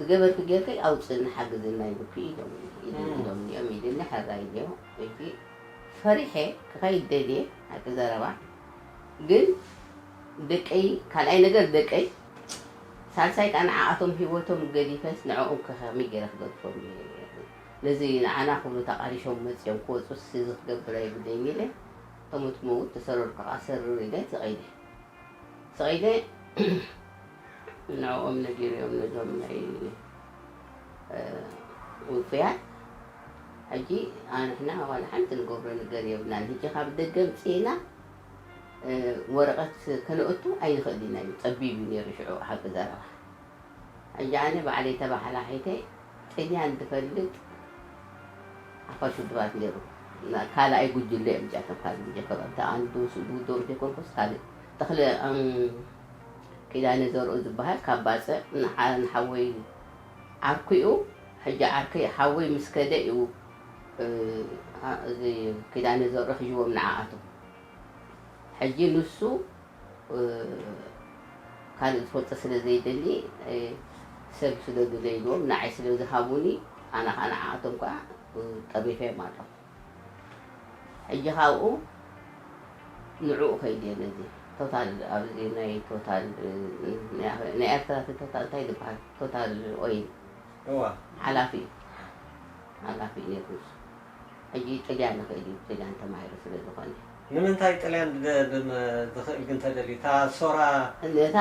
ዝገበርኪ ጌርኪ ኣውፅእና ሓግዝና ኢሉኪ ኢሎምኒ ኢሎምኒ እዮም ኢልኒ። ሕራይ ኢለዮ። ሕጂ ፈሪሐ ክኸይድ ደልየ ሓቂ ዘረባ ግን ደቀይ ካልኣይ ነገር ደቀይ ሳልሳይ ከዓ ንዓኣቶም ሂወቶም ገዲፈስ ንዕኦም ከ ከመይ ገይረ ክገድፎም እየ? ነዚ ንዓና ክብሉ ተቃሪሾም መፅዮም ክወፁስ እዚ ክገብር ኣይብለይን ኢለ እቶም ትመውት ተሰረርኩ ከዓ ሰርር ኢለ ስቕ ኢለ ስቕ ኢለ ንዕኦም ነጊረዮም ነዞም ናይ ውፉያት ሕጂ ንሕና ዋላ ሓንቲ ንገብሮ ነገር የብልናን። ሕጂ ካብ ደገ ምፅእና ወረቐት ከነእቱ ኣይንኽእል ኢና እዩ ፀቢብ እዩ ነይሩ ሽዑ ሓቂ ዘረባ። ሕጂ ኣነ ባዕለይ ተባሓላሒተ ጥልያን ዝፈልጥ ሓፋሽ ውድባት ነይሩ ካልኣይ ጉጅለ እዮም እዚኣቶም ካልእ ጉጅለ ካብ ኣብታ ኣንዱ ውድኦም ዘይኮንኩስ ካልእ ተኽለ ኪዳነ ዘርኡ ዝበሃል ካብ ባፅዕ ንሓወይ ዓርኩ እዩ። ሕጂ ዓርከይ ሓወይ ምስ ከደ እዩ እዚ ኪዳነ ዘርኡ ሒዝዎም ንዓኣቶም። ሕጂ ንሱ ካልእ ዝፈልጦ ስለ ዘይደሊ ሰብ ስደዱለይ ኢልዎም ንዓይ ስለ ዝሃቡኒ ኣነ ከዓ ንዓኣቶም ከዓ ጠሪፈዮም ኣለኹ። ሕጂ ካብኡ ንዕኡ ከይደ ነዚ ቶታል ኣብዚ ናይ ቶታል ናይ ኤርትራ ቶታል እንታይ ዝበሃል ቶታል ኦይል እዋ ሓላፊ እዩ ሓላፊ እዩ ነይሩ። ሕጂ ጥልያን ንኽእል እዩ ጥልያን ተማሂሩ ስለ ዝኾነ ንምንታይ ጥልያን ዝኽእል ግን ተደልዩ እታ ሶራ ነታ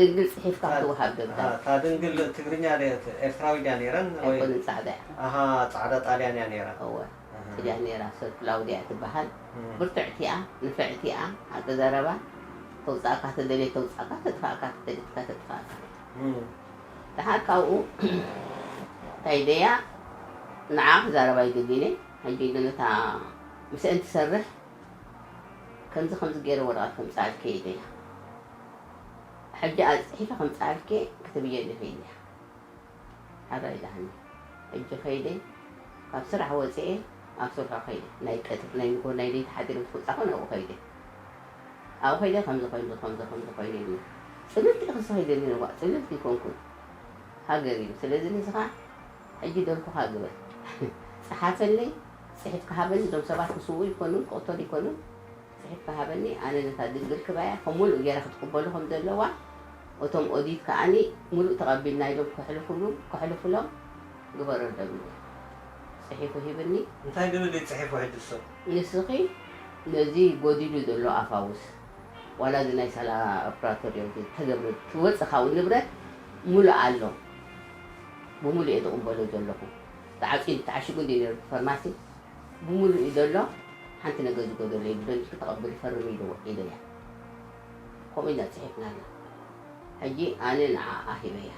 ድንግል ፅሒፍካ ክትወሃብ ደብዳብ እታ ድንግል ትግርኛ ድየት ኤርትራዊ ድያ ነይረን ወይ ኣይኮንን ፃዕዳ እያ ኣሃ ፃዕዳ ጣልያን እያ ነይራ እወ ጥልያን ነይራ ሰብ ክላውድያ ትበሃል ብርትዕቲ እያ ንፍዕቲ እያ ኣቀዛረባ ተውፃእካ ተደልየ ተውፃእካ ተጥፋእካ ተደሊትካ ተጥፋእካ እም፣ ደሓር ካብኡ እንታይ ደያ ንዓ ክዛረባ ይደሊነ ሕጂ ነታ ምስአን ትሰርሕ ከምዚ ከምዚ ገይረ ወረቐት ከምፅኣልከ ኢለያ ሕጂ ኣፅሒፈ ከምፅኣልከ ክትብየኒ ኢለያ ሓራ ኢላኒ ሕጂ ከይደ ካብ ስራሕ ወፅኤ ኣብ ስርሖ ከይደ ናይ ቀትሪ ናይ ንጎ ናይ ለይቲ ሓዲረ ምስ ወፃኹ ናብኡ ከይደ ኣብኡ ከይደ ከምዚ ኮይኑ ከምዚ ከምዚ ኮይኑ ኢሉ ፅልልቲ ክስኸይደኒ ነዋ ፅልልቲ ይኮንኩን ሃገር እዩ ስለዚ ንስኻ ሕጂ ደልኩኻ ግበር ፀሓፈለይ ፅሒፍካ ሃበኒ እዞም ሰባት ክስውኡ ይኮኑን ክቕተሉ ይኮኑን ፅሒፍካ ሃበኒ ኣነ ነታ ድንግል ክባያ ከም ሙሉእ ገይረ ክትቅበሎ ከም ዘለዋ እቶም ኦዲት ከዓኒ ሙሉእ ተቐቢልና ኢሎም ከሕልፉሉ ከሕልፉሎም ግበረሎም ኢለ ፅሒፉ ሂብኒ እንታይ ዝብል እዩ ፅሒፉ ሕጂ እሱ ንስኺ ነዚ ጎዲሉ ዘሎ ኣፋውስ ዋላ እዚ ናይ ሳላ ኦፕራቶር እዮም ተገብረ ትወፅእ ካብኡ ንብረት ሙሉእ ኣሎ ብሙሉእ እየ ዝቕበሎ ዘለኹ ተዓፂዱ ተዓሽጉ እንዲ ነሩ ፈርማሲ ብሙሉእ እዩ ዘሎ ሓንቲ ነገር ዝጎደሎ እዩ ብደሊልኪ ተቐበሊ ፈርሚ ኢልዎ ኢለያ ከምኡ ኢና ፅሒፍናላ ሕጂ ኣነ ንዓኣ ሂበያ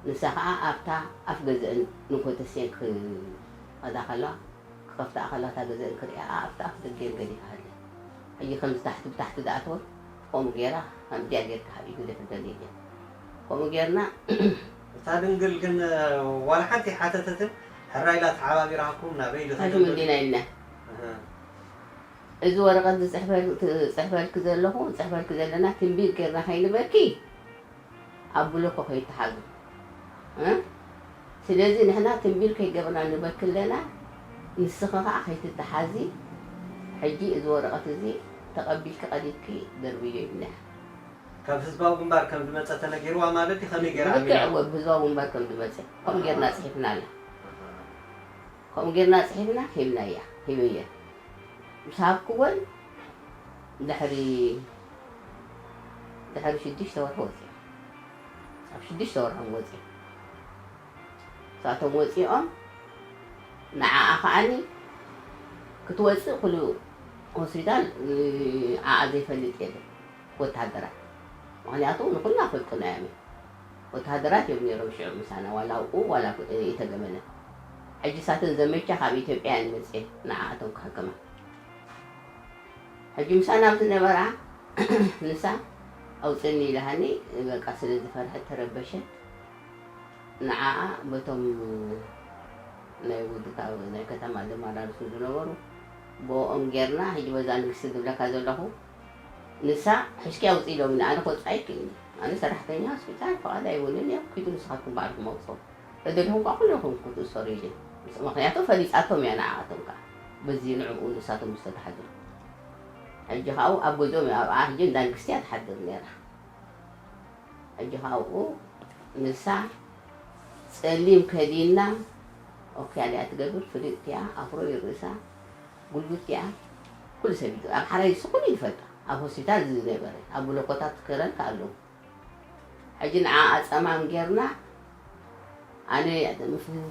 ንሳ ከዓ ኣብታ ኣፍ ገዝአን ንኮተሴን ክኸዳ ከለዋ ክኸፍታ ከላ እታ ገዝአን ክሪኣ ኣብታ ኣፍ ደገን ገዲፋ ሃለ ሕጂ ከምዚ ታሕቲ ብታሕቲ ዝኣተወ ከምኡ ገይራ ከምዚኣ ጌርካ ሃብ ኢሉ ደፍደል ኢለ ከምኡ ጌርና እታ ድንግል ግን ዋላ ሓንቲ ሓተተትን ሕራይ ኢላ ተሓባቢራኩም ናበይ ኢሉ ታሽሙ እንዲና ኢልና እዚ ወረቐት ዝፅሕፈልክ ዘለኹ ፅሕፈልክ ዘለና ትንቢት ጌርና ከይንበኪ ኣብ ብሎኮ ከይተሓዙ ስለዚ ንሕና ትንቢል ከይገብርና ንበኪ ኣለና ንስኺ ከዓ ከይትተሓዚ ሕጂ እዚ ወረቐት እዚ ተቐቢልኪ ቀዲድኪ ደርብዮ ኢልና ካብ ህዝባዊ ግንባር ከም ዝመፀ ተነጊርዋ ማለት እዩ ከመይ ገይራ ኣሚና ልክዕ ወ ብህዝባዊ ግንባር ከም ዝመፀ ከምኡ ጌርና ፅሒፍና ኣላ ከምኡ ጌርና ፅሒፍና ሂብናያ ሂበየ ምስ ሃብክወን ድሕሪ ድሕሪ ሽዱሽተ ወርሒ ወፂኦም ኣብ ሽዱሽተ ወርሖም ወፂኦም ንሳቶም ወፂኦም ንዓኣ ከዓኒ ክትወፅእ ኩሉ ሆስፒታል ንዓኣ ዘይፈልጥ የለን ወታደራት ምክንያቱ ንኩልና ፈልጡና እዮም ወታደራት እዮም ነይሮም ሽዑ ምሳና ዋላ ኣብኡ ዋላ ኢተገመነ ሕጂ ሳተን ዘመቻ ካብ ኢትዮጵያ እየን መፅኤን ንዓኣቶም ክሕክማ ሕጂ ምሳና ኣብ ዝነበራ ንሳ ኣውፅኒ ኢላሃኒ በቃ ስለ ዝፈርሐት ተረበሸት ንዓኣ በቶም ናይ ውድብ ናይ ከተማ ዘመላልሱ ዝነበሩ ብኦም ጌርና ሕጂ በዛ ንግስቲ ዝብለካ ዘለኹ ንሳ ሕሽኪ ኣውፅእ ኢሎምኒ ኣነ ክወፅእ ኣይክእልኒ ኣነ ሰራሕተኛ ሆስፒታል ፍቓድ ኣይብሉን እዮም ኪዱ ንስኻትኩም በዓልኩም ኣውፅኦ ተደሊኹም ከዓ ኩለኹም ክትእሰሩ ኢለ ምክንያቱ ፈሊፃቶም እያ ንዓኣቶም ከዓ በዚ ንዕኡ ንሳቶም ዝተታሕዙ ሕጂ ካብኡ ኣብ ገዝኦም ኣብኣ ሕጂ እንዳ ንግስቲ እያ ትሓድር ነይራ ሕጂ ካብኡ ንሳ ፀሊም ከዲና ኦክያድ እያ ትገብር ፍልጥቲ እያ ኣፍሮ እዩ ርእሳ ጉልብቲ እያ ኩሉ ሰብ ይፈልጣ ኣብ ሓራይ ዝስኹን ይፈልጣ ኣብ ሆስፒታል ዝነበረ ኣብ ብሎኮታት ክረን ከኣለዉ ሕጂ ንዓ ኣፀማም ጌርና ኣነ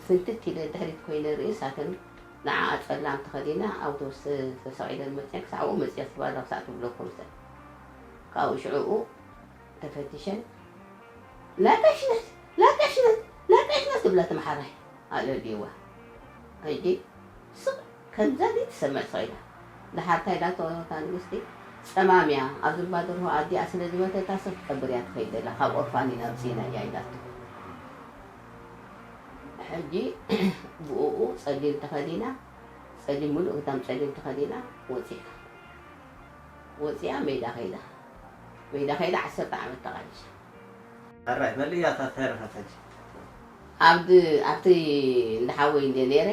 ፍንትት ኢለ ድሕሪት ኮይነ ርኢ ሳተን ንዓ ኣፀላም ተኸዲና ኣውቶቡስ ተሰቒለን መፅያ ክሳዕኡ መፅያ ትባላ ክሳዕ ትብሎ ኮምሰ ካብኡ ሽዕኡ ተፈቲሸን ላቀሽነት ላቀሽነት ላቀሽነት ትብላ ተምሓራይ ኣለልዋ ሕጂ ስቕ ከምዛ ዘይትሰምዕ ስቕ ኢላ ደሓር እንታይ ኢላቶ እታ ንግስቲ ጸማም እያ ኣብዚ እባ ደርሆ ኣዲኣ ስለ ዝመተታ ሰብ ክትቀብር እያ ትኸይድ ዘላ ካብ ኦርፋኒን ኣምጺእና እያ ኢላቶ ሕጂ ብኡኡ ጸሊም ተኸዲና ጸሊም ሙሉእ ክዳን ጸሊም ተኸዲና ወጺኣ ወፂኣ ሜዳ ከይዳ ሜዳ ከይዳ ዓሰርተ ዓመት ተቓሊሻ ሕራይ መለያታት እንታይ ረኸብት ሕጂ ኣብቲ ኣብቲ እንዳሓወይ እንደ ነይረ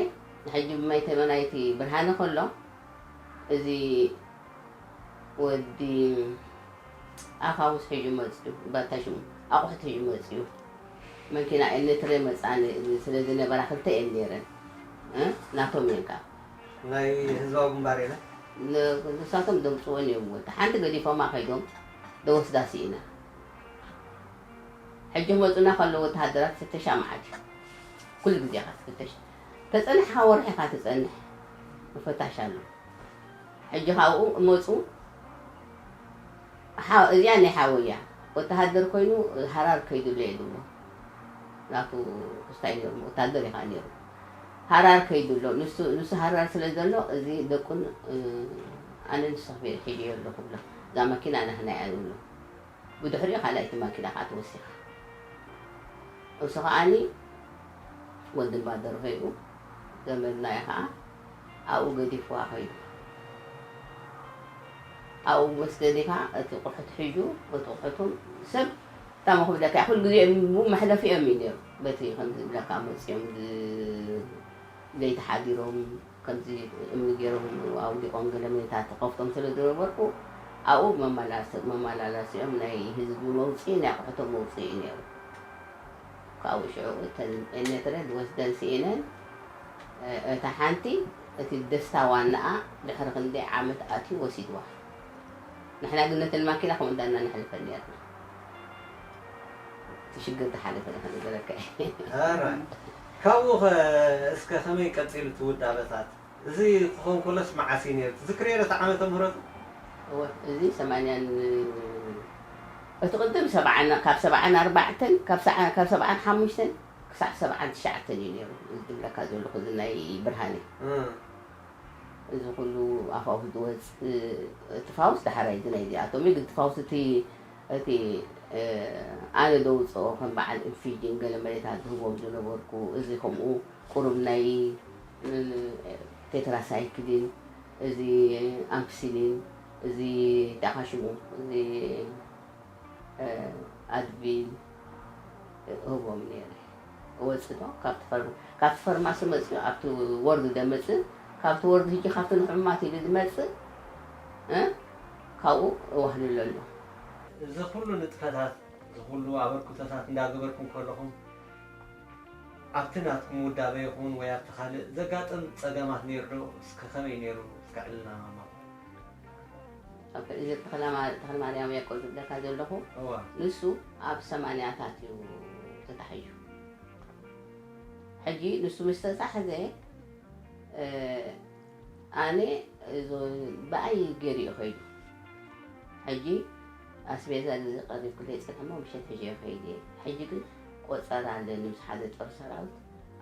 ሕጂ ብማይ ተመናይቲ ብርሃነ ከሎ እዚ ወዲ ኣፋውስ ሒዙ መፅዩ፣ ባታ ሽሙ ኣቑሑት ሒዙ መፅዩ። መኪና ኤሌትሬ መፃኒ ስለ ዝነበራ ክልተ እየን ነይረን። እ? ናቶም እየን ከዓ። ናይ ህዝባዊ ግንባር እየን? ን-፣ ንሳቶም ደምፅወን እዮም። ወዲ ሓንቲ ገዲፎማ ከይዶም ደወስዳ ስኢና። ሕጂ ክመፁና ከለዉ ወተሃደራት ፍተሻ መዓት እዩ። ኩሉ ግዜ ኢኻ ትፍተሽ። ተፀንሕኻ ወርሒ ኢኻ ትፀንሕ። መፈታሽ ኣሎ። ሕጂ ካብኡ እመፁ። ሓ-፣ እዚኣ ናይ ሓወያ ወተሃደር ኮይኑ ሃራር ከይዱ ኣሎ እየ ዝብሎ። ናቱ ክስታይ ነይሩ፣ ወተሃደር እዩ ከዓ ነይሩ። ሃራር ከይዱ ኣሎ። ንሱ፣ ንሱ ሃራር ስለ ዘሎ፣ እዚ ደቁን፣ እ፣ ኣነ ንስኺ ሒዘዮ ኣለኹ ብሎ። እዛ መኪና ናህና እያ ዝብሎ። ብድሕሪኡ ካልኣይቲ ማኪና ከዓ ተወሲኻ። እሱ ከዓኒ ወዲ እምባደር ከይዱ፣ ዘመድና እዩ ከዓ ኣብኡ ገዲፍዋ ከይዱ። ኣብኡ ምስ ገዲፋ፣ እቲ ቁሑት ሒዙ፣ እቲ ቁሑቱ ሰብ ታሞ ክብለካ፣ ኩሉ ግዜ እሞ መሕለፊኦም እዩ ነይሩ። በቲ ከምዚ ዝብለካ መፅዮም ዝ-፣ ለይቲ ሓዲሮም፣ ከምዚ እምኒ ገይሮም ኣውዲቖም ገለ መሬታት ከፍቶም ስለ ዝነበርኩ፣ ኣብኡ መመላስ-፣ መመላለሲኦም ናይ ህዝቢ መውፅኢ፣ ናይ ኣቑሑቶም መውፅኢ እዩ ነይሩ። ካብኡ ሽዑ እተን ኤኔትረ ዝወስደን ስኢነን፣ እ-፣ እታ ሓንቲ፣ እቲ ደስታ ዋናኣ፣ ድሕሪ ክንደይ ዓመት ኣትዩ ወሲድዋ። ንሕና ግን ነተን ማኪና ከምኡ እንዳና ነሕልፈን ነርና። እቲ ሽግር ዝሓለፈ ንኽንገረካ እየ። ኣራይ። ካብኡ ኸ እስከ ከመይ ቀጺሉ እቲ ውዳበታት? እዚ ክኸውን ከሎስ መዓስ እዩ ነይሩ? ትዝክርዮ ዶ እቲ ዓመተ ምህረቱ? እወ፣ እዚ ሰማንያን፣ እቲ ቅድም ሰብዓን፣ ካብ ሰብዓን ኣርባዕተን፣ ካብ ሰዓ-፣ ካብ ሰብዓን ሓሙሽተን ክሳዕ ሰብዓን ትሽዓተን እዩ ነይሩ። እዚ ዝብለካ ዘለኹ እዚ ናይ ብርሃነ። እ። እዚ ኩሉ ኣፋውስ ዝወፅእ፣ እቲ ፋውስ ዳሕራይ እዚ ናይ እዚኣቶም እዩ። ግን እቲ ፋውስ እቲ፣ እቲ፣ እ፣ ኣነ ዘውፅኦ ከም በዓል ኢንፊጅን ገለ መሬታት ዝህቦም ዝነበርኩ፣ እዚ ከምኡ ቁሩብ ናይ፣ እ፣ ቴትራሳይክሊን፣ እዚ ኣምፕሲሊን፣ እዚ እንታይ ሽሙ፣ እዚ፣ እ፣ ኣድቪል፣ እህቦም ነይረ። እወፅእ ዶ? ካብቲ ፈርም-፣ ካብቲ ፈርማሲ መፅኡ፣ ኣብቲ ወርድ ደመፅእ፣ ካብቲ ወርድ ሕጂ ካብቲ ንሕሙማት ኢሉ ዝመፅእ፣ እ፣ ካብኡ እዋህልሎ ኣሎ። እዚ ኩሉ ንጥፈታት፣ እዚ ኩሉ ኣበርክቶታት እንዳገበርኩም ከለኹም፣ ኣብቲ ናትኩም ውዳበ ይኹን ወይ ኣብቲ ካልእ ዘጋጥም ጸገማት ነይሩ ዶ? እስከ ከመይ ነይሩ? እስከ ዕልልና ማማ። ኣብ እዚ ተኽለማ-፣ ተኽለማርያም ያቆብ ዝብለካ ዘለኹ፣ እዋ። ንሱ ኣብ ሰማንያታት እዩ ተታሒዙ። ሕጂ ንሱ ምስ ተታሕዘ፣ እ፣ ኣነ እዞ ብኣይ ገይሩ እዩ ከይዱ። ሕጂ ኣስቤዛ እዚ ቀሪብኩለይ ጽንሕ እሞ ምሸት ሒዘዮ ከይደ እየ። ሕጂ ግን ቆጸራ ኣለኒ ምስ ሓደ ጦር ሰራዊት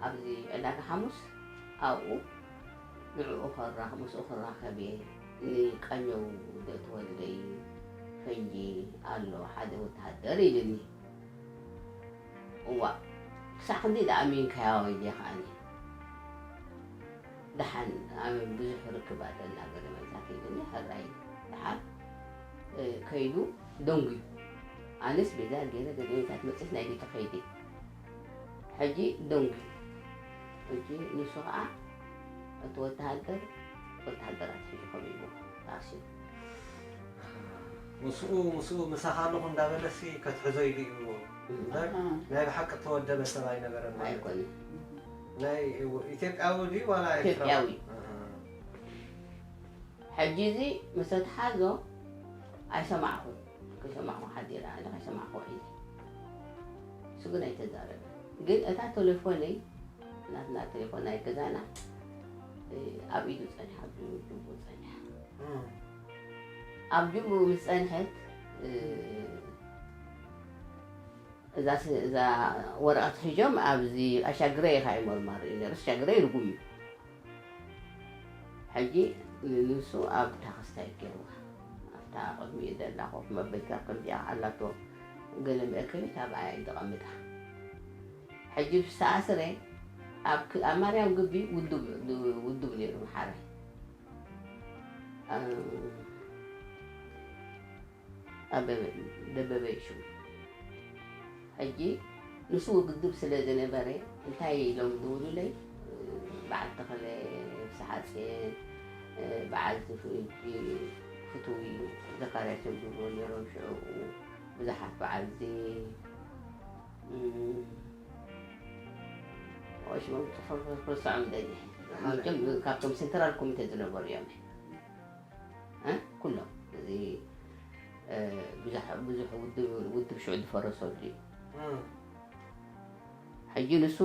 ኣብዚ ዕዳጋ ሓሙስ ኣብኡ ንዕኡ ከራ-፣ ምስኡ ክራኸብ እየ። ንቃኘው ዘእትወለይ ፈንጂ ኣሎ ሓደ ወተሃደር ኢሉኒ። እዋእ፣ ክሳዕ ክንደይ ደኣ ኣሚንካያ ወይለይ ከኣኒ። ደሓን ኣነ ብዙሕ ርክብ ኣለና ገለ መግዛት ኢሉኒ፣ ሕራይ ደሓን፣ እ፣ ከይዱ ደንጉዩ። ኣነስ ቤዛ ገይረ ገለ መግዛት መፅስ ናይ ቤቱ ከይደ። ሕጂ ደንጉዩ። ሕጂ ንሱ ከዓ እቲ ወተሃደር፣ ወተሃደራት ሒዙ ከቢቡ ተኣሲሩ። ምስኡ፣ ምስኡ ምሳኻ ኣለኹ እንዳበለሲ ከትሕዞ ኢሉ እዩ እምበር፣ ኣሃ። ናይ ብሓቂ እተወደበ ሰብ ኣይነበረን ማለት እዩ። ኣይኮነን። ናይ ኢትዮጵያዊ ድዩ ዋላ ኤርትራዊ? ኢትዮጵያዊ። ኣሃ። ሕጂ እዚ ምስ ተተሓዞ ኣይሰማዕኹን። ከይሰማዕኹ ሓዲረ ኣነ፣ ከይሰማዕኹ ውዒለ። እሱ ግን ኣይተዛረበን። ግን እታ ቴሌፎነይ፣ ናትና ቴሌፎን ናይ ገዛና፣ እ፣ ኣብ ኢዱ ጸኒሓ፣ ኣብ ጅቡ ጸኒሓ። እም። ኣብ ጅቡ ምስ ጸንሐት፣ እ፣ እዛ ስ-፣ እዛ ወረቐት ሒዞም ኣብዚ ኣሻግረ ኢኻ ይመርመር እዩ ነይሩ። ኣሻግረ ርጉም እዩ። ሕጂ ንሱ ኣብ ታኽስታይ ገይርዋ። ኣብታ ቅድሚኡ ዘላ ኮፍ መበሊታ ከምዚኣ ኣላቶ፣ ገለ መእከቢት ኣብኣ እያ ተቐምጣ። ሕጂ ዝተኣስረ ኣብ ክ-፣ ኣብ ማርያም ግቢ ውዱብ፣ ውዱብ ነይሩ መሓራይ። ኣ-፣ ኣበበ፣ ደበበ እዩ ሽሙ። ሕጂ ንሱ ውድብ ስለ ዝነበረ፣ እንታይ ኢሎም ዝብሉለይ፣ በዓል ተኽለ፣ ፍስሓጽዮን፣ በዓል እዚ ፍቱዊ ዘካርያስ እዮም ዝብልዎ ነይሮም ሽዑ። ብዙሓት በዓል እዚ ሽሞም ክረስዖም ደሊ። መቸም ካብቶም ሴንትራል ኮሚቴ ዝነበሩ እዮም ኩሎም። እዚ ብዙሕ ውድብ ሽዑ ዝፈረሰሉ እዩ። ሕጂ ንሱ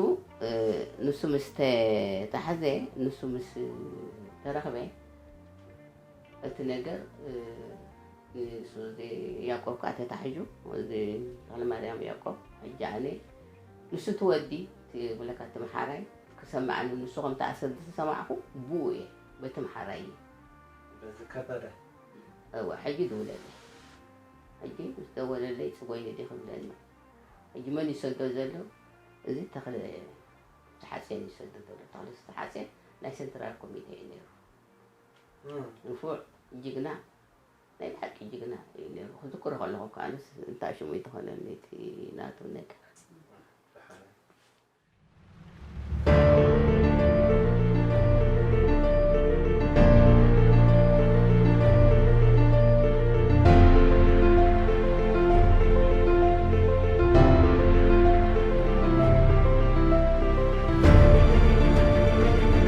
ንሱ ምስ ተታሕዘ፣ ንሱ ምስ ተረኽበ፣ እቲ ነገር ንሱ እዚ ያዕቆብ ከዓ ተታሒዙ፣ እዚ ተኽለማርያም ያዕቆብ። ሕጂ ኣነ ንሱ ትወዲ ትብለካ፣ እቲ መሓራይ ክሰማዕኒ፣ ንሱ ከም ተኣሰር ዝተሰማዕኩ ብኡ እየ፣ በቲ መሓራይ እዩ። በዚ ከበደ እወ፣ ሕጂ ድውለለይ። ሕጂ ምስ ደወለለይ፣ ጽጎይ ዲ ክብለኒ፣ ሕጂ መን ይሰዶ ዘሎ? እዚ ተኽለ ተሓጼን ይሰዶ ዘሎ። ተኽለ ተሓጼን ናይ ሴንትራል ኮሚቴ እዩ ነይሩ። ንፉዕ ጅግና፣ ናይ ብሓቂ ጅግና እዩ ነይሩ። ክዝክሮ ከለኹ ከኣነስ እንታይ ሽሙ ይተኾነኒ እቲ ናቱ ነገር።